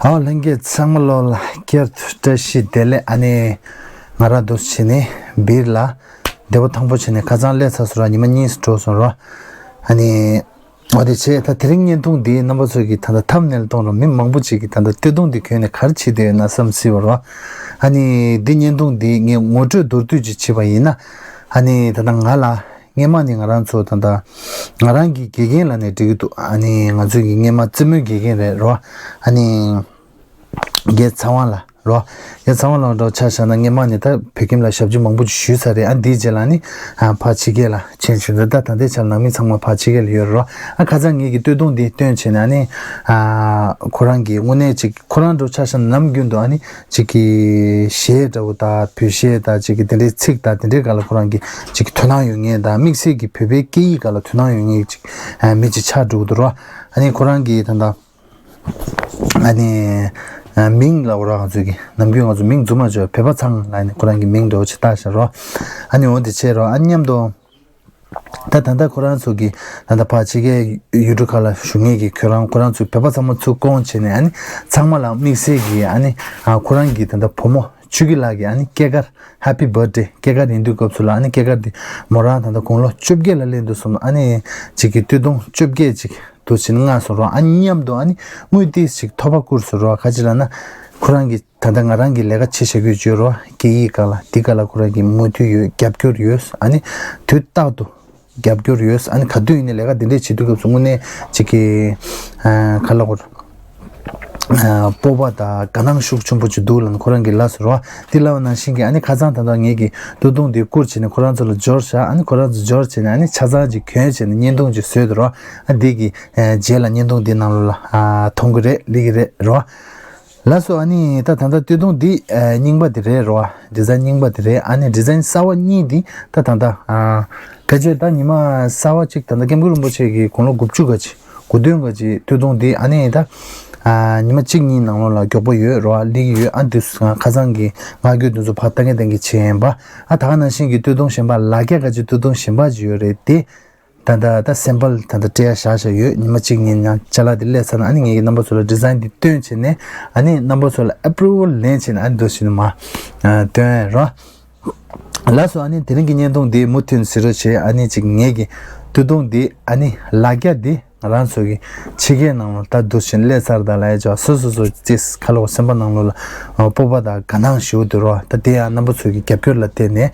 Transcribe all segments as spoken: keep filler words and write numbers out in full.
ཨའོ། ལྷན་རྒྱས་ཚང་མ་ལོ་ལ་བསྐྱར་དུ་བཀྲ་ཤིས་བདེ་ལེགས། ཨ་ནི་ང་རང་འདུག་བྱས་ནས་སྦིར་ལ་བདེ་པོ་ཐང་པོ་བྱས་ནས་ཁ་སང་སླེབས་ཚར་སོང་ར། ཉི་མ་གཉིས་འགྲོ་སོང་ར། ཨ་ནི་འོ་དེ་བྱས། ད་དེ་རིང་བརྙན་ཐུང་འདི་རྣམ་པ་ཚོ་གིས་ད་ལྟ་ཐམ་ནེལ་མཐོང་ར། མི་མང་པོ་ཅིག་གིས་ད་ལྟ་སྟོད་ཐུང་འདི་གྱོན་ནས་ག་རེ་བྱེད་བསྡད་ཡོད་ན་བསམ་སྲིད་པ་ར། ཨ་ནི་འདི་བརྙན་ཐུང་འདི་ངས་ངོ་སྤྲོད་མདོར་བསྡུས་ཅིག་བྱས་པ་ཡིན་ན། ཨ་ནི་ད་ལྟ་ང་ལ། སྔས་མ་ནི་ང་རང་ཚོ་ད་ལྟ་ང་རང་གི་དགེ་རྒན་ལབ་ནས་འགྲིག་གི་འདུག་ཨ་ནི་ང་ཚོ་གི་སྔས་མ་རྩེད་མོའི་དགེ་རྒན་རེད་རོ། ཨ་ནི་རྒན་ཚེ་དབང་ལགས་རོ། རྒན་ཚེ་དབང་ལགས་འདྲ་ཆ་བཞག་ན་སྔས་མ་ནི་ད་བོད་ཁྱིམ་ལ་ཞབས་ཕྱི་མང་པོ་ཞིག་ཞུས་ཚར་རེད། ཨ་འདིའི་རྗེས་ལ་ནི་ཨ་ཕར་ཕྱི་རྒྱལ་ལ་ཕྱིན་བྱུང་། ད་ད་ལྟའི་ཆར་ནང་མི་ཚང་མ་ཕར་ཕྱི་རྒྱལ་ལ་ཡོད་རོ། ཨ་ཁ་སང་ངེད་ཀྱི་སྟོད་ཐུང་འདི་སྟོན་བྱས་ནས་ཨ་ནི་ཨ་ཁོ་རང་གི་དངོས་གནས་ཅིག་ཁོ་རང་འདྲ་ཆ་བཞག་ན་ནམ་རྒྱུན་དུ་ཨ་ནི། ཅིག་གི་གཞས་འདྲ་བོ་དང་བོད་གཞས་དང་ཅིག་གི་དེ་འདྲའི་ཚིག་དང་དེ་འདྲའི་སྒང་ལ་ཁོ་རང་གི་ཅིག་གི་དོ་སྣང་ཡོད་མཁན་དང་། དམིགས་བསལ་གྱི་བོད་པའི་སྐད་ཡིག་སྒང་ལ་དོ་སྣང་ཡོད་མཁན་ཅིག་ཨ་མི་ཅིག་ཆགས་འགྲོ་གི་འདུག་རོ། ཨ་ནི་ཁོ་རང་གི་ད་ལྟ་ཨ་ནི་ཨ་མིང་ལ་འོ་ར། ང་ཚོ་གི་ནམ་རྒྱུན་ང་ཚོ་མིང་རྫུན་མ་བརྗོད། བོད་པ་ཚང་ལ་ནི་ཁོ་རང་གི་མིང་འདྲ་བོ་ཅིག་བཏགས་བཞག་རོ། ཨ་ནི་འོ་དེ་བྱས་རོ། ཨ་མཉམ་དུ། ད་ད་ལྟ་ཁོ་རང་ཚོ་གི་ད་ལྟ་ཕར་ཕྱི་རྒྱལ་ཡུལ་གྲུ་ཁག་ལ་བཞུགས་མཁན་གྱི་ཁྱོད་རང་ཁོ་རང་ཚོའི་བོད་པ་ཚང་མ་ཚུར་བསྐོང་བྱས་ནས། ཨ་ནི་ཚང་མ་ལ་དམིགས་བསལ་གྱི་ཨ་ནི་ཨ་ཁོ་རང་གི་ད་ལྟ་བུ་མོ་ཆོས་སྐྱིད་ལགས་ཀྱི་ཨ་ནི་སྐྱེས་སྐར་ཧེ་པི་བྷར་ཐི་ཌེ། སྐྱེས་སྐར་ཡིན་དུས་སྐབས་སུ་ལ་ཨ་ནི་སྐྱེས་སྐར་འདི་མོ་རང་ད་ལྟ་དགུང་ལོ་བཅོ་བརྒྱད་ལ་སླེབས་འདུག་སོང་། ཨ་ནི་ཅིག་གི་སྟོད་ཐུང་བཅོ་བརྒྱད་ཅིག་འདུག་ཕྱིན་མངགས་སོང་རོ། ཨ་མཉམ་དུ་ཨ་ནི་དངུལ་ཏོག་ཙམ་ཅིག་ཐོབ་པ་བསྐུར་སོང་རོ། ག་ཅི་ལབ་ན་ཁོ་རང་གི་ད་ལྟ་ང་རང་གི་ལས་ཀ་བྱེད་བཞག་རྒྱུ་བརྗོད་རོགས། སྐད་ཡིག་སྒང་ལ་འདི་སྒང་ལ་ཁོ་རང་གི་མོས་མཐུན་ཡོད། རྒྱབ་སྐྱོར་ཡོད། ཨ་ནི་དུས་རྟག་ཏུ་རྒྱབ་སྐྱོར་ཡོད། ཨ་ནི་ག་དུས་ཡིན་ནའི་ལས་ཀ་འདི་འདྲས་བྱེད་དུས་སྐབས་སུ་དངོས་གནས་ཅིག་གི་ཨ་ག་ལབ་དགོས་རེད། ཨ་སྤོབས་པ་དང་དགའ་སྣང་ཤུགས་ཆེན་པོ་ཅིག་འདུག་ལབ་ནས་ཁོ་རང་གིས་ལབ་སོང་རོགས། འདི་ལབ་པ་ནང་བཞིན་གྱི་ཨ་ནི་ཁ་སང་ད་ལྟ་ངེད་ཀྱི་སྟོད་ཐུང་འདི་བསྐུར་བྱས་ནས་ཁོ་རང་ཚོ་ལ་འབྱོར་བཞག་ཨ་ནི་ཁོ་རང་ཚོ་འབྱོར་བྱས་ནས་ཨ་ནི་ཆ་ཚང་ཅིག་གྱོན་བྱས་ནས་བརྙན་ཐུང་ཅིག་བཟོས་འདུག་རོགས། ཨ་འདི་གི་ཨ་རྗེས་ལ་བརྙན་ཐུང་འདི་ནང་ལོགས་ལ་ཨ་མཐོང་གི་རེད། སླེབས་ཀྱི་རེད་རོགས། ལགས་སོ། ཨ་ནི་ད་ད་ལྟ་སྟོད་ཐུང་འདི་ཨ་རྙིང་པ་འདི་རེད་རོ། ཨ་ཌི་ཛའིན་རྙིང་པ་འདི་རེད། ཨ་ནི་ཌི་ཛའིན་གསར་བ་གཉིས་འདི་ད་ད་ལྟ་ཨ་ཕལ་ཆེར་ད་ཉི་མ་གསར་བ་གཅིག་ད་ལྟ་སྐྱབས་མགོན་རིན་པོ་ཆེ་གི་དགུང་ལོ་དགུ་བཅུ་ག་ཅིག་དགུ་སྟོན་ག་ཅིག་སྟོད་ཐུང་འདི་ཨ་ནི་ད་ཨ་ཉི་མ་གཅིག་གཉིས་ནང་ལོགས་ལ་མགྱོགས་པོ་ཡོད་རོ། ཨ་སླེབས་ཀྱི་ཡོད། ཨ་འདི་ཁ་སང་གི་ངག་རྒྱུན་འདི་ཚོ་ཕར་ལྟ་མཁན་ལྟ་མཁན་བྱས་ཡིན་པ། ཨ་ད་ག་ནང་བཞིན་གྱི་སྟོད་ཐུང་གཞན་པ་ལ་རྒྱ་ག་ཅིག་སྟོད་ཐུང་གཞན་པ་ཅིག་ཡོད་རེད་དེ། ད་ལྟ་ད་སེམ་པལ་ད་ལྟ་སྤྲད་ཡ་བཞག་བཞག་ཡོད། ཉི་མ་གཅིག་གཉིས་ནང་ཅ་ལག་དེ་སླེབས་ཚར་ན་ཨ་ནི་ངེད་ཀྱིས་རྣམ་པ་ཚོ་ལ་ཌི་ཛའིན་དེ་སྟོན་བྱས་ནས་ཨ་ནི་རྣམ་པ་ཚོ་ལ་ཨེ་པུ་རུ་ཝལ་ལེན་བྱས་ནས་ཨ་ནི་འདུག་སེ་མར་སྟོན་རོགས། ལགས་སོ། ཨ་ནི་དེ་རིང་གི་བརྙན་ཐུང་འདི་མུ་མཐུད་གཟིགས་རོགས་བྱེད། ཨ་ནི་ཅིག་ངེད་ཀྱི་སྟོད་ཐུང་འདི་ཨ་ནི་ལ་རྒྱ་འདི་ང་རང་ཚོ་གི་ཕྱི་རྒྱལ་ནང་ལ་ད་འདུག་སེ་སླེབས་ཚར། ད་ལ་ཡ་ཅོ་སོ་སོ་སོ་ཅིག་ཁ་ལོ་སེམས་པ་ནང་ལོགས་ལ་སྤོབས་པ་དང་དགའ་སྣང་ཞེ་པོ་འདུག་རོགས། ད་དེ་ཡང་རྣམ་པ་ཚོ་གི་རྒྱབ་སྐྱོར་ལ་བརྟེན་ནས་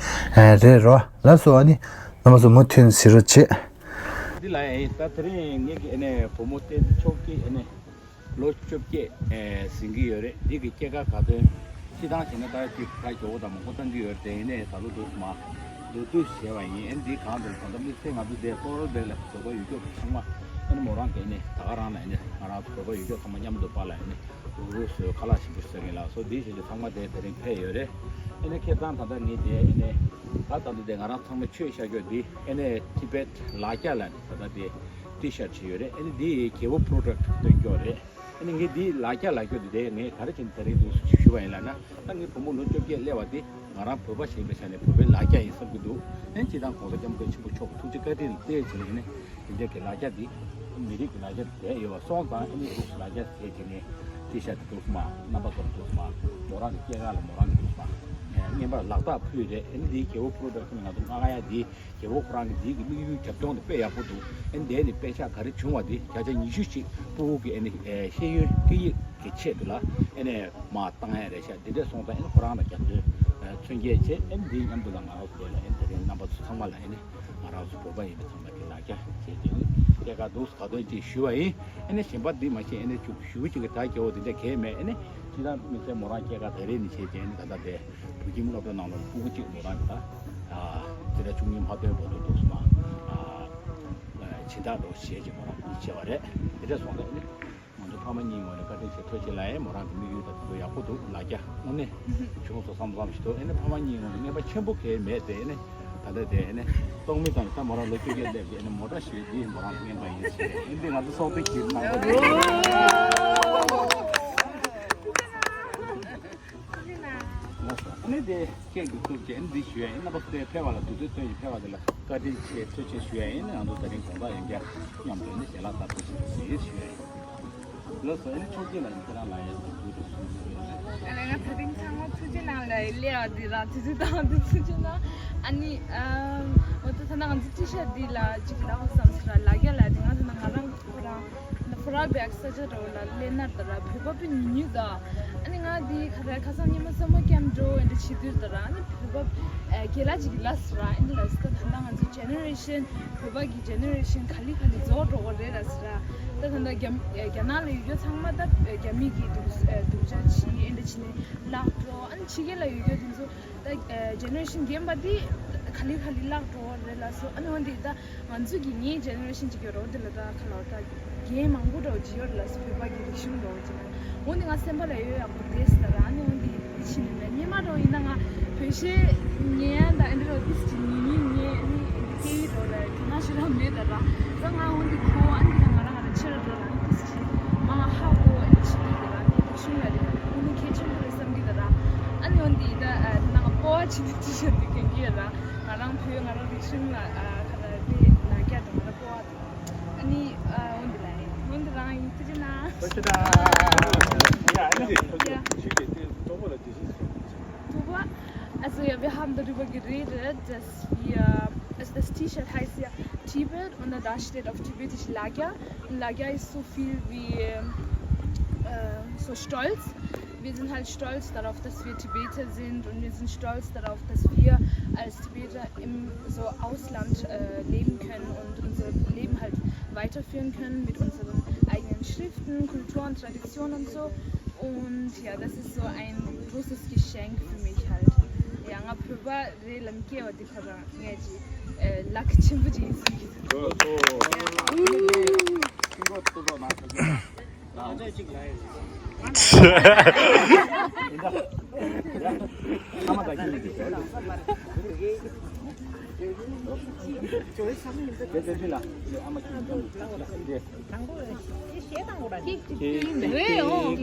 རེད་རོགས། ལགས་སོ། ཨ་ནི་རྣམ་པ་ཚོ་མུ་མཐུད་གཟིགས་རོགས་བྱེད། འདི་ལ་ཡིན་ད་དེ་རིང་ངེད་ཀྱི་ཨ་ནི་བུ་མོ་བསྟན་འཛིན་མཆོག་སྐྱིད་ཨ་ནི་ལོ་བཅོ་བརྒྱད་ཟིན་གྱི་ཡོད་རེད། འདི་གི་སྐྱེས་སྐར་ག་དོན་སྤྱི་བཏང་བྱས་ན་ད་ཅིག་ད་མགྱོགས་པོ་དང་མང་པོ་བཏང་གི་ཡོད་རེད། དེ་ཡིན་ནའི་ད་ལོ་འདུག་མ་འདུག་འདུག་བྱས་པ་ཡིན། ཨ་ནི་འདི་གང་དུ་ད་ལྟ་དམིགས་བསལ་ང་ཚོ་འདི་ཀོ་རོ་བེག་ལ་བོད་པ་ཡུལ་སྐྱོབ་ཚང་མ་ཨ་ནི་མོ་རང་གི་ཨ་ནི་ད་ག་རང་ལ་ཨ་ནི་ང་རང་ཚོ་བོད་པ་ཡུལ་སྐྱོབ་ཚང་མ་མཉམ་དུ་པ་ལ་ཨ་ནི། རུ་རུ་སོའི་ཁ་ལག་ཞིམ་པོ་ཟ་མཁན་ལ་སོགས་འདི་བཞིན་དུ་ཚང་མ་དེ་དེ་རིང་ཕེབས་ཡོད་རེད། ཨ་ནི་ཁྱེད་རང་ད་ལྟ་ངས་དེ་ཨ་ནི་ད་ལྟ་འདི་དེ་ང་རང་ཚང་མ་ཆོས་བཤད་རྒྱུ་འདི་ཨ་ནི་ཊི་བེཊ་ལ་རྒྱ་ལ་ནི་ད་ལྟ་དེ་ཊི་ཤར་ཊི་བྱས་ཡོད་རེད། ཨ་ནི་འདི་རྒྱལ་པོ་པོ་རོ་ཌག་ཊི་སྟོན་རྒྱུ་རེད། ཨ་ནི་ངས་འདི་ལ་རྒྱ་ལ་རྒྱུ་འདི་དེ་ངས་ག་རེ་བྱས་ནས་དེ་རིང་འདུག་ཞུ་བ་ཡིན་ལབ་ན། ད་ངའི་བུ་མོ་ལོ་བཅོ་བརྒྱད་སླེབས་པ་དེ་ང་རང་བོད་པ་ཞིག་ཡིན་པའི་ཆ་ནས་བོད་པའི་ལ་རྒྱ་ཡིན་བསམ་གྱི་འདུག་ཨ་ནི་སྤྱི་བཏང་གོང་ས་སྐྱབས་མགོན་ཆེན་པོ་མཆོག་གི་ཐུགས་རྗེ་བཀའ་དྲིན་ལ་བརྟེན་བྱས་ནས་ཨ་ནི། དེ་འདྲ་གི་ལ་རྒྱ་འདི་མི་རིགས་ཀྱི་ལ་རྒྱ་དེ་ཡོད་པ་སོང་ཙང་ཨ་ནི་འདུག་ལ་རྒྱ་དེ་དེ་ནས་ཊི་ཤར་ཊི་འདུག་མ་རྣམ་པ་ཚོར་འདུག་མ་མོ་རང་གི་སྐྱེས་སྐར་ལ་མོ་རང་གི་འདུག་མ་བརྙན་པར་ལག་རྟགས་ཕུལ་རེད། ཨ་ནི་འདིའི་རྒྱལ་པོ་པོ་རོ་ཌག་ཊི་ནས་ང་ཚོ་མངགས་ཡ་འདི་རྒྱལ་པོ་ཁོ་རང་གི་འདི་གི་དམིགས་ཡུལ་རྒྱབ་ལྗོངས་དེ་དཔེ་ཡག་པོ་འདུག་ཨ་ནི་འདི་ནས་དཔེ་ཆ་ག་རེ་བྱུང་བ་འདི་བརྒྱ་ཆ་ཉི་ཤུ་ཞིག་ཕྲུ་གུ་གི་ཨ་ནི་ཤེས་ཡོན་སྐད་ཡིག་གི་ཆེད་དུ་ལ་ཨ་ནི་མ་བཏང་ཡ་རེད་ཤག་འདི་འདྲ་སོང་ཙང་ཨ་ནི་ཁོ་རང་ལ་རྒྱབ་སྐྱོར་མཚོན་བྱེད་བྱས། ཨ་ནི་འདིའི་མཉམ་དུ་ལ་ང་རང་ཚོ་ལ་ཨ་ནི་དེ་རིང་རྣམ་པ་ཚོ་ཚང་མ་ལ་ཨ་ནི། ང་རང་ཚོ་བོད་པ་ཡིན་པའི་ཚང་མ་གི་ལ་རྒྱ་བྱས་ཏེ་སྐྱེས་སྐར་འདུག་ག་དོན་ཅིག་ཞུ་བ་ཡིན། ཨ་ནི་གཞན་པ་འདི་མ་ཤེས། ཨ་ནི་ཅུང་ཞུ་ཅིག་གི་ད་སྐྱེ་བོ་འདི་འདྲ་གས་མེད། ཨ་ནི་ཅི་ལྟར་དམིགས་བསལ་མོ་རང་སྐྱེས་སྐར་ད་རེས་ནས་བྱས་ཏེ་ཨ་ནི་ད་ལྟ་དེ་བོད་ཁྱིམ་སློབ་གྲྭ་ནང་ལ་ཕྲུ་གུ་གཅིག་མོ་རང་གི་ད་དེ་འདྲ་བཅུ་གཉིས་མ་ཐོན་བར་དུ་འདུག་སོང་ན་སྦྱིན་བདག་འདྲ་བོ་བྱས་ཅིག་མོ་རང་གཉིས་བྱས་པ་རེད། དེ་འདྲ་སོང་ཙང་ཨ་ནི། ང་ཚོ་ཕ་མ་གཉིས་ངོས་ནས་བཀའ་དྲིན་ཆེ། ཐུགས་རྗེ་ཆེ་ལ་ཡ། མོ་རང་གི་དམིགས་ཡུལ་དང་དེ་ཚོ་ཡག་པོ་འདུག་ལ་རྒྱ་དངོས་གནས་བྱུང་སོང་བསམ་བསམ་ཞིག་འདུག་ཨ་ནི་ཕ་མ་གཉིས་ངོས་ནས་རྔན་པ་ཆེན་པོ་གས་མེད་དེ། ཨ་ནི་ད་ལྟ་དེ་ཨ་ནི་གཏོང་མི་དང་ད་མོ་རང་ལོ་བཅུ་བརྒྱད་སླེབས་ཀྱི་ཨ་ནི་མོ་ཊ་ཞིག་འདི་མོ་རང་རྔན་པ་ཡིན་ཟེར། ཨ་ནི་འདི་ང་ཚོ་སྲོག་ཐོག་གི་ཨ་ནི་དེ་ཁྱེད་ཀྱི་ཐུགས་རྗེ། ཨ་ནི་འདི་ཞུ་ཡ་ཡིན། རྣམ་པ་ཚོ་དེ་ཕེབས་པ་ལ་དུས་ཚོད་བཏོན་ཞིང་ཕེབས་པ་དེ་ལ་བཀའ་དྲིན་ཆེ་ཐུགས་རྗེ་ཆེ་ཞུ་ཡ་ཡིན། ང་ཚོ་དེ་རིང་དགོང་དག་ཡང་བསྐྱར་མཉམ་དུ་ཨ་ནི་ཞལ་ལག་བསྟར་ཐུབ་ཟིན་པ་ཞིག་ཞུ་ཡ་ཡིན། ལགས་སོ། ཨ་ནི་ཕྱོགས་སྒྲིག་ལ་ཡིན་ཁྱེད་རང་ལ་ཡང་དུས་དུ་གསུང་གི་ཡོད་རེད། ཨ་ནི་ང་ད་རིང་ཚང་མ་ཐུགས་རྗེ་གནང་ལ་སླེབས་པ་འདི་རང་དུས་ཚོད་བཏང་འདི་ཐུགས་རྗེ་གནང་། ཨ་ནི་ཨམ་འོ་ད་ད་ནང་ང་ཚོ་ཊི་ཤར་འདི་ལ་ཅིག་ལག་བསམ་སི་ར་ལ་རྒྱ་ལ་འདི་ང་ད་ང་རང་ཁོ་རང་ད་ཕོ་ར་བེག་ས་ཆ་འདྲ་བོ་ལ་སླེབས་ན་ད་ར་བོད་པ་པི་ཉུ་ཉུ་ད། ཨ་ནི་ང་འདི་ཁ་ར་ཁ་སང་ཉི་མ་སམ་མར་ཁེམ་འགྲོ་འདི་བྱེད་དུས་ད་ར་ཨ་ནི་བོད་པ་རྒན་ལགས་ཅིག་ལ་སི་ར་ཨ་ནི་ལ་སི་ད་ད་ནང་ང་ཚོ་ཇེ་ནེ་རེ་ཤན་བོད་པ་གི་ཇེ་ནེ་རེ་ཤན་ག་ལེ་ག་ལེ་རྫོགས་འགྲོ་གི་རེད་ལ་སི་ར། ད་ད་ལྟ་རྒྱ་རྒྱ་ནག་ལ་ཡོད་རྒྱུ་ཚང་མ་ད་རྒྱ་མི་གི་སྡུག་སྡུག་ཅག་བྱེད་ཨེ་འདྲ་བྱེད་ནས་བརླག་འགྲོ། ཨ་ནི་ཕྱི་རྒྱལ་ལ་ཡོད་རྒྱུ་དེ་ཚོ་ད་ཇེ་ནེ་རེ་ཤན་རྒན་པ་དེ་ག་ལེ་ག་ལེ་བརླག་འགྲོ་རེད་ལ་སོ། ཨ་ནི་འོན་ཏེ་ད་ང་ཚོ་གི་ངའི་ཇེ་ནེ་རེ་ཤན་ཅིག་ཡོད་རོགས་དེ་ལ་ད་ཁ་ལོ་ད་རྒན་མང་པོ་འདྲ་བོ་ཅིག་ཡོད་རེད་ལ་སོ། བོད་པ་གི་རིག་གཞུང་འདྲ་བོ་ཅིག་ན་འོན་ཏེ་ང་སེམས་པ་ལ་ཡོད་ཡག་པོ་བསྡད་སོང་ད་ར། ཨ་ནི་འོན་ཏེ། ཕྱི་ནས་ལ་སྙན་མ་འགྲོ་ཡིན་ན་ང་བོད་གཞས་ཉན་ཡ་ད་ཨ་འདྲ་རོ་ཏིས་ཅི་ཉིན་ཉིན་ཉན་ཨ་ནི་ཨ་འདི་སྐད་ཡིག་འགྲོ་ལ་དེ་ན་ཞེ་དྲག་མེད་ད་ར། ད་ང་འོན་ཏེ་ཁོ་ཨ་འདི་ན་ང་རང་ང་རང་ཆེ་ར་འགྲོ་ལ་ཨ་ནི་ཏིས་ཅི་མ་ང་ཧ་གོ་ཨ་ནི་ཆི་ལི་ད་ར་ཨ་ནི་རིག་གཞུང་ལ་རེ་ཨ་ནི་གལ་ཆེན་པོ་རེད་བསམ་གི་ད་ར། ཨ་ནི་འོན་ཏེ་ད་ཨ་ན་ང་སྤོ་བ་ཆི་ལི་ཅི་ཤ་འདི་གན་གི་ཡ་ར། ང་རང་བོད་ང་རང་རིག་གཞུང་ལ་ཨ་ཁ་ར་དེ་ལ་རྒྱ་དང་ང་རང་སྤོ་བ་དང་། ཨ་ནི་ཨ་འོན་ཏེ་ལ་ཡིན་འོན་ཏེ་རང་ཡིན་ཏི་ཅི་ན། ཨ་ནི་ཡ་ཨ་ནི་ཡ། ཁྱེད་ཀྱིས་དེ་གྲོགས་པོ་ལ་དེ་བཞིན་གསུངས། Super. Also ja, wir haben darüber geredet, dass wir, also das T-Shirt heißt ja Tibet und dann da steht auf Tibetisch Lagya. Und Lagya ist so viel wie äh, so stolz. Wir sind halt stolz darauf, dass wir Tibeter sind und wir sind stolz darauf, dass wir als Tibeter im so Ausland äh, leben können und unser Leben halt weiterführen können mit unseren eigenen Schriften, Kultur und Tradition und so. Und ja, das ist so ein großes Geschenk für mich halt. Ja, ང་བོད་པ་རེད་ལབ་སྐྱེ་བ་འདི་ཁོ་རང་ངས་ཀྱི་ལག་ཆེན་པོ་ཅིག་ཡིན་ཟེར་གྱི་འདུག་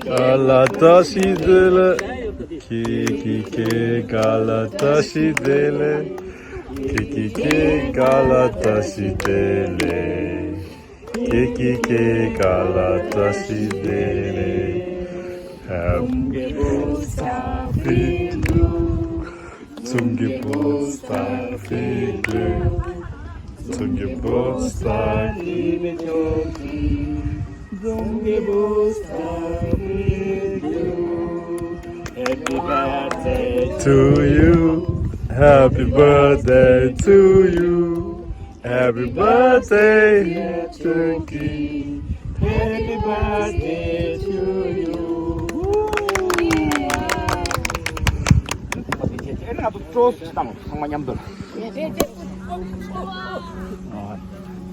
ག་ལ་ཏ་ཤི་དེ་ལེ། ཁྱེད་ཀྱི་ཁྱེད་ག་ལ་ཏ་ཤི་དེ་ལེ། ཁྱེད་ཀྱི་ཁྱེད་ག་ལ་ཏ་ཤི་དེ་ལེ། ཁྱེད་ཀྱི་ཁྱེད་ག་ལ་ཏ་ཤི་དེ་ལེ། Happy birthday to you. Zum Geburtstag viel Glück. Zum Geburtstag, liebe Josi. Zum Geburtstag viel Glück. Happy birthday to you. Happy birthday to you. Happy birthday, dear Turkey. Happy birthday to you. ཨེ་ང་ཚོ་ཊོསཊ་བཏང་ཚང་མ་མཉམ་དུ་ལ།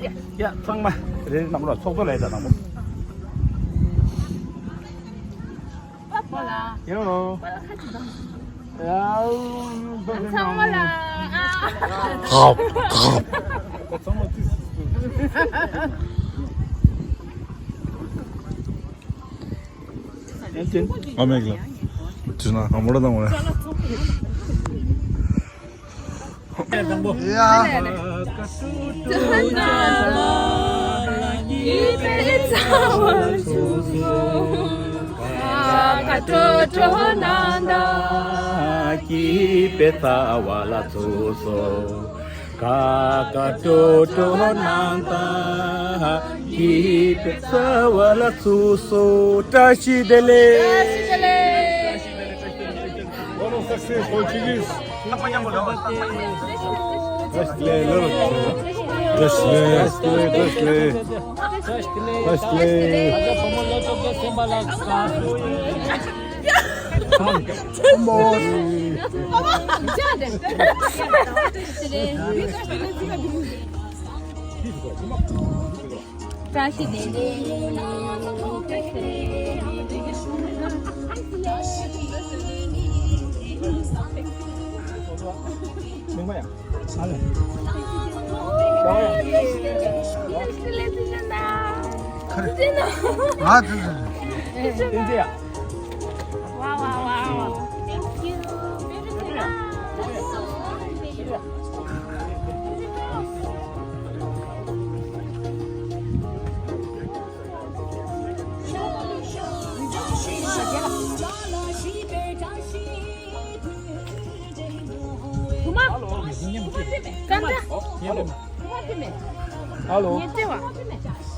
ཡ་ཚང་མ་རེ་རེ་ནང་ལ་ཚོགས་གཙོ་ལས་ད་དང་པོ། ཡོ། ཚང་མ་ལ་ཨ། ཨ་མེག་ལ། ཅི་ན་ཧ་མོ་ར་དང་མོ་ར། བཀྲ་ཤིས་བདེ་ལེགས། བཀྲ་ཤིས་བདེ་ལེགས། Long success, Portuguese. བཀྲ་ཤིས་བདེ་ལེགས། བཀྲ་ཤིས་བདེ་ལེགས། བཀྲ་ཤིས་བདེ་ལེགས། བཀྲ་ཤིས་བདེ་ལེགས། བཀྲ་ཤིས་བདེ་ལེགས། Wow, wow, wow. Thank you. ཀ་འདྲ། ཨ་ལོ། ཉེ་ཙེ་བ།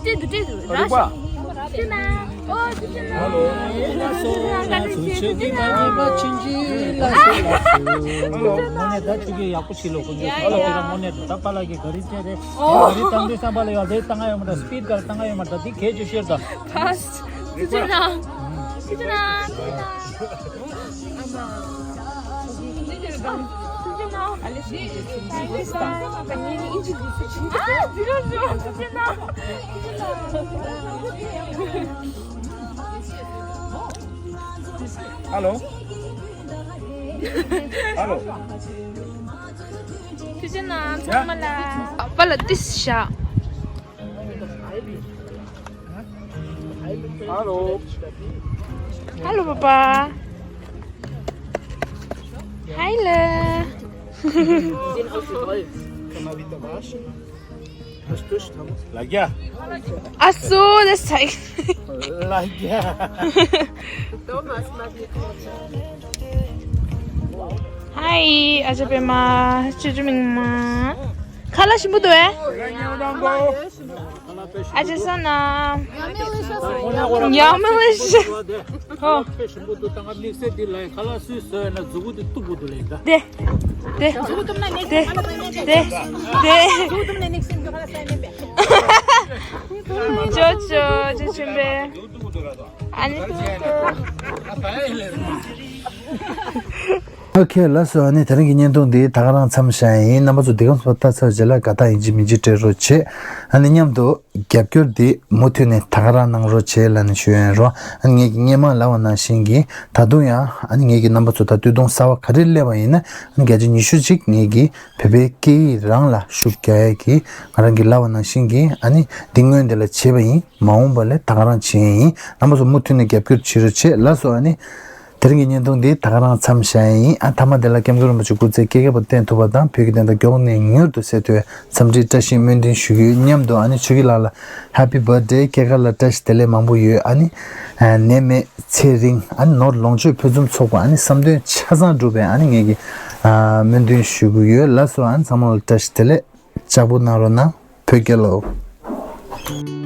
ཏི་དུ་ཏི་དུ་ར་ཤ། ཏི་ན། ཨོ་ཏི་ཏི་ན། ཨ་ལོ། ཨ་ལོ། དངོས་གནས་ད་ཆུ་གི་ཡག་པོ་ཞིག་ལོ་ཁོང་ཚོ་ཡ་ཡ། དེ་ར་དངོས་གནས་ད་པ་ལགས་ཀྱི་ག་རེ་བྱས་རེད། ཨོ། ག་རེ་བཏང་དུས་བསམ་པ་ལ་ཡ་རེད་བཏང་ང་ཡོད་མ་རེད། སི་པིཌ་ག་རེ་བཏང་ང་ཡོད་མ་རེད། འདི་གལ་ཆེ་ཤོས་རེད། ཁ་སི་ཏི་ཏི་ན། ཏི་ཏི་ན། ཏི་ཏི་ན། ཨ་ལོ། ཨ་ལོ། ཐུགས་རྗེ་གནང་ཚང་མ་ལ། པ་ལ་ཏིས་བཞག Hallo. Hallo, Papa. Hi, Le. Sehen aus wie Holz. Kann man wieder waschen. Hast du Stamms? Lagya. Ach so, das zeigt. Lagya. Thomas, mal wieder. Hi, also Pema, Chujumingma. Kala shimbu do eh? Aje sana. Ya Malaysia. Oh. དེ། དེ། དེ། དེ། དེ། ཅོ་ཅོ་ཅོ་ཅོ་བེ། ཨ་ནི། ཨོ་ཁེ། ལགས་སོ། ཨ་ནི་དེ་རིང་གི་བརྙན་ཐུང་འདི་ད་ག་རང་མཚམས་བཞག་ཡིན། རྣམ་པ་ཚོ་འདི་གམ་སོ་ལྟ་ཚར་རྗེས་ལ་དགའ་རྟགས་ཡིན་གཅིག་མིན་གཅིག་སྤྲད་རོགས་བྱེད། ཨ་ནི་མཉམ་དུ་རྒྱབ་སྐྱོར་འདི་མུ་མཐུད་ནས་ད་ག་རང་གནང་རོགས་བྱེད་ལབ་ནས་ཞུ་ཡོད་རོགས། ཨ་ནི་ངས་ཀྱི་སྔས་མ་ལབ་པ་ནང་བཞིན་གྱི་ད་དུང་ཡང་ཨ་ནི་ངས་ཀྱི་རྣམ་པ་ཚོ་ད་སྟོད་ཐུང་གསར་པ་ག་རེ་སླེབས་པ་ཡིན་ན་ཨ་ནི་བརྒྱ་ཆ་ཉི་ཤུ་གཅིག་ངས་ཀྱི་བོད་པའི་སྐད་ཡིག་རང་ལ་ཤུགས་རྒྱག་ཡས་ཀྱི་ང་རང་གི་ལབ་པ་ནང་བཞིན་གྱི་ཨ་ནི་འདི་སྔོན་འདི་ལ་བྱས་པ་ཡིན། མ་འོངས་པ་ལ་ད་ག་རང་བྱེད་ཡས་ཡིན། རྣམ་པ་ཚོ་མུ་མཐུད་ནས་རྒྱབ་སྐྱོར་བྱེད་རོགས་བྱེད། ལགས་སོ། ཨ་ནི། དེ་རིང་གི་བརྙན་ཐུང་འདི་ད་ག་རང་མཚམས་བཞག་ཡིན། ཨ་མཐའ་མ་དེ་ལ་སྐྱབས་མགོན་རིན་པོ་ཆེ་སྐུ་ཚེ་བསྐལ་བརྒྱར་བརྟན་ཐུབ་པ་དང་བོད་ཀྱི་བདེན་མཐའ་མགྱོགས་ནས་མྱུར་དུ་གསལ་ཐུབ་པའི་འཚམས་འདྲིའི་བཀྲ་ཤིས་སྨོན་འདུན་ཞུ་གི་ཡོད། མཉམ་དུ་ཨ་ནི་ཆོས་སྐྱིད་ལགས་ལ་Happy Birthday། སྐྱེས་སྐར་ལ་བཀྲ་ཤིས་བདེ་ལེགས་མང་པོ་ཡོད། ཨ་ནི་ནད་མེད་ཚེ་རིང་། ཨ་ནི་ནོར་ལོངས་སྤྱོད་ཕུན་སུམ་ཚོགས་པ། ཨ་ནི་བསམ་དོན་ཆ་ཚང་འགྲུབ་པའི་ཨ་ནི་ངེད་ཀྱི་སྨོན་འདུན་ཞུ་གི་ཡོད། ལགས་སོ། ཨ་ནི་ཚང་མ་ལ་བཀྲ་ཤིས་བདེ་ལེགས། ལྕགས་པོ་གནང་རོགས་གནང་། བོད་རྒྱལ་ལོ།